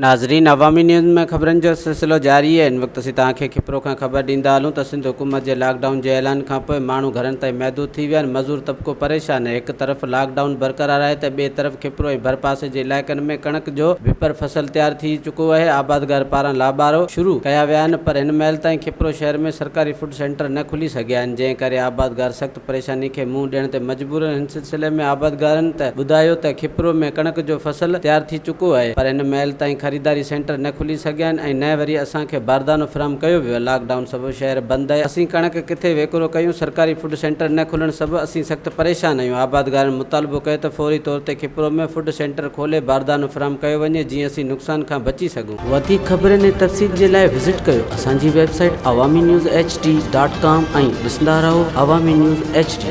ناظرين عوامي نيوز ۾ خبرن جو سلسلو جاري آهي هن وقت اسين توهان کي کپرو کان خبر ڏيندا هلون ته سنڌ حڪومت جي لاڪ ڊائون جي اعلان کانپوء ماڻهو گهرن تائين محدود ٿي ويا آهن مزور طبقو پريشان آهي هڪ طرف لاڪ ڊائون برقرار آهي ته ٻئي طرف کپرو ۽ ڀرپاسي جي علائقن ۾ ڪڻڪ جو ڀپر فصل تيار ٿي چڪو آهي آبادگار پاران لابارو شروع ڪيا ويا آهن پر هن مهل تائين کپرو شهر ۾ سرڪاري فوڊ سينٽر نه کلي سگهيا آهن جنهن ڪري آبادگار سخت پريشاني کي منهن ڏيڻ تي مجبور آهن هن سلسلي ۾ آبادگارن ته ٻڌايو ته کپرو ۾ ڪڻڪ جو فصل تيار ٿي چڪو آهي پر هن مهل تائين خريداري سينٽر نه کلي سگهيا آهن ۽ نه وري اسان کي باردانو فراهم ڪيو ويو آهي لاڪ ڊائون سبب شهر بند آهي اسين ڪڻڪ ڪٿي ويڪرو ڪيون سرڪاري فوڊ سينٽر نه کلڻ سبب اسين سخت پريشان آهيون آبادگارن مطالبو ڪيو ته فوري طور تي کپرو ۾ فوڊ سينٽر کولي باردانو فراهم ڪيو وڃي جيئن اسين نقصان کان بچي سگهون. وڌيڪ خبرن ۽ تفصيل جي لاء وزٽ ڪيو اسان جي website Awami news H D dot com ۽ ڏسندا رهو عوامي نيوز ايڇ ڊي.